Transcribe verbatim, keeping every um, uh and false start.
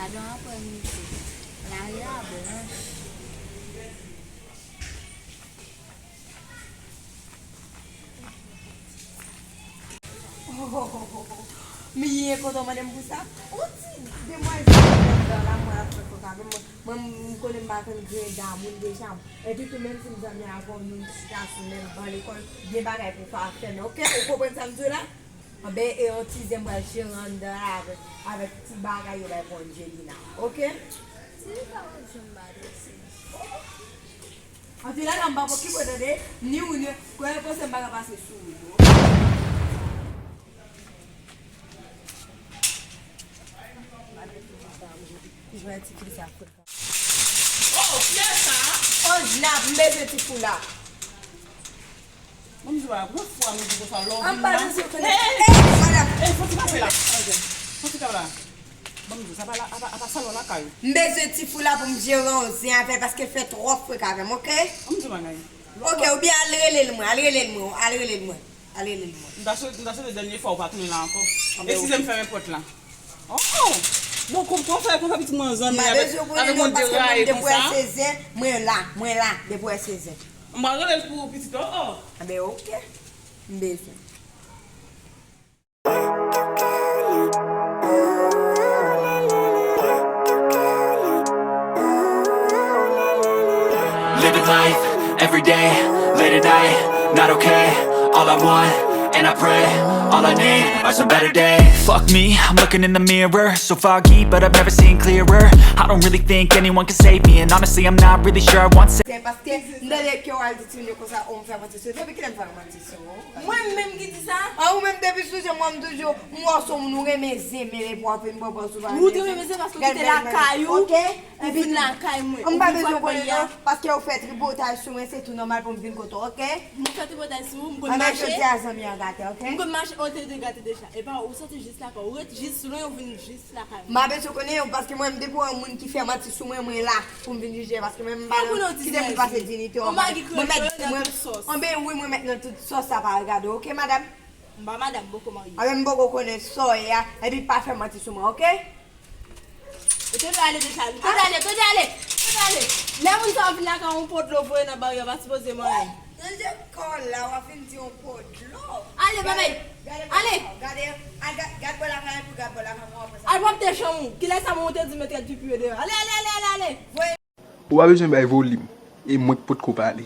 Gadon aprè midi. Lari a blanch. M byen kontan w mande m pou sa. On ti demwazèl anndan la, mwen ap fè kòk avè m. Mwen, mwen, m konnen m pa konn grenn dan moun deja. Epi tou, menm si m zanmi avè w, nou chita sou menm ban lekòl, gen bagay pou fè avè m, oke? Ou konprann sa m di w la? Anben, e on ti zen m pral jere anndan la avèk, avèk ti bagay yo bay pou Angelina, oke? Ti bagay yo m ba dosye. Anti la, la m pa poko tande, ni ou ni, kwè yo panse m pa ka pase sou ou, bro. Jwenn ti fi sa. Oh, kiyès sa? Oh, Jina, m bezwen ti fou la. Mwen m di w a, gwo fwa mwen di konsa love. An pa bezwen konnen. Ey, ey, madam. Ey, fò ti kanpe la. Fò ti kanpe la. Bon, m di w, sa pa la, apa, apa salon lakay ou. M bezwen ti fou la pou m jere yon zen avè l paske l fè twòp frek avè m, oke? Bon, m di w bagay. Oke, oubyen al rele l mwen, al rele l mwen, al rele l mwen, al rele l mwen. M ta swe-, m ta swete dènye fwa ou pa tounen la ankò. Eskize m fèmen pòt la. Oh! Bon, kon, kon fè, kon fè pitit mwen zanmi avèk, avèk moun deraye konsa. M pa bezwen konnen non, paske mwen depi w wè se zen, mwen la, mwen la, depi w wè se zen. M pral rele l pou pitit, oh, oh. Anben, oke. M bezwen. Living life, every day, late at night, not okay. All I want, and I pray, all I need are some better days. Fuck me, I'm looking in the mirror. So foggy, but I've never seen clearer. I don't really think anyone can save me, and honestly, I'm not really sure I want. Se paske m tande ke w al di timoun yo konsa, o, m fè manti sou yo. Depi kilè m fè manti sou ou? Mwen menm ki di sa? A, ou menm depi sou zen, mwen m toujou, m wè w se yon moun ou renmen zen, men epi w ap vin pran pòz ou pa renmen zen. Ou te renmen zen paske w kite lakay ou, ou vin lakay mwen. M pa bezwen konnen non, paske ou fè tripotay sou mwen, se tou nòmal pou m vin kote w, oke? Mwen fè tripotay sou ou, m konn mache. Anben, jodi a zanmi an gate, oke? M konn mache, o, te, te gate deja. Epa, ou soti jis lakay, ou ret jis lwen, ou vin jis lakay mwen. M pa bezwen konnen yo, paske mwen, depi w wè yon moun ki fè manti sou mwen, mwen la pou m vin jije, paske mwen, m pa nan kite moun pase diyite w, madam. Mwen mèt, mwen, anben wi, mwen mèt nan tout sòs, sa pa regade w, oke, madam? M pa madam, m poko marye. Anben, m poko konnen sa w ye a, epi pa fè manti sou mwen, oke? Ou te dwe ale deja, ou te dwe ale, ou te dwe ale, ou te dwe ale. Lè moun sa yo vin lakay ou, yon po dlo voye nan baryè, pa sipoze manyen. Ranje kò w la, w ap vin di yon po dlo. Ale, babay. Ale. Gade, gade, gad bò lakay, epi gad bò lakay mwen, apre sa. Al pran te chanm ou. Kilè sa mwen te di mete pipi yo deyò? Ale, ale, ale, ale, ale. Voye. Ou pa bezwen bay volim, e mwen k potko pale.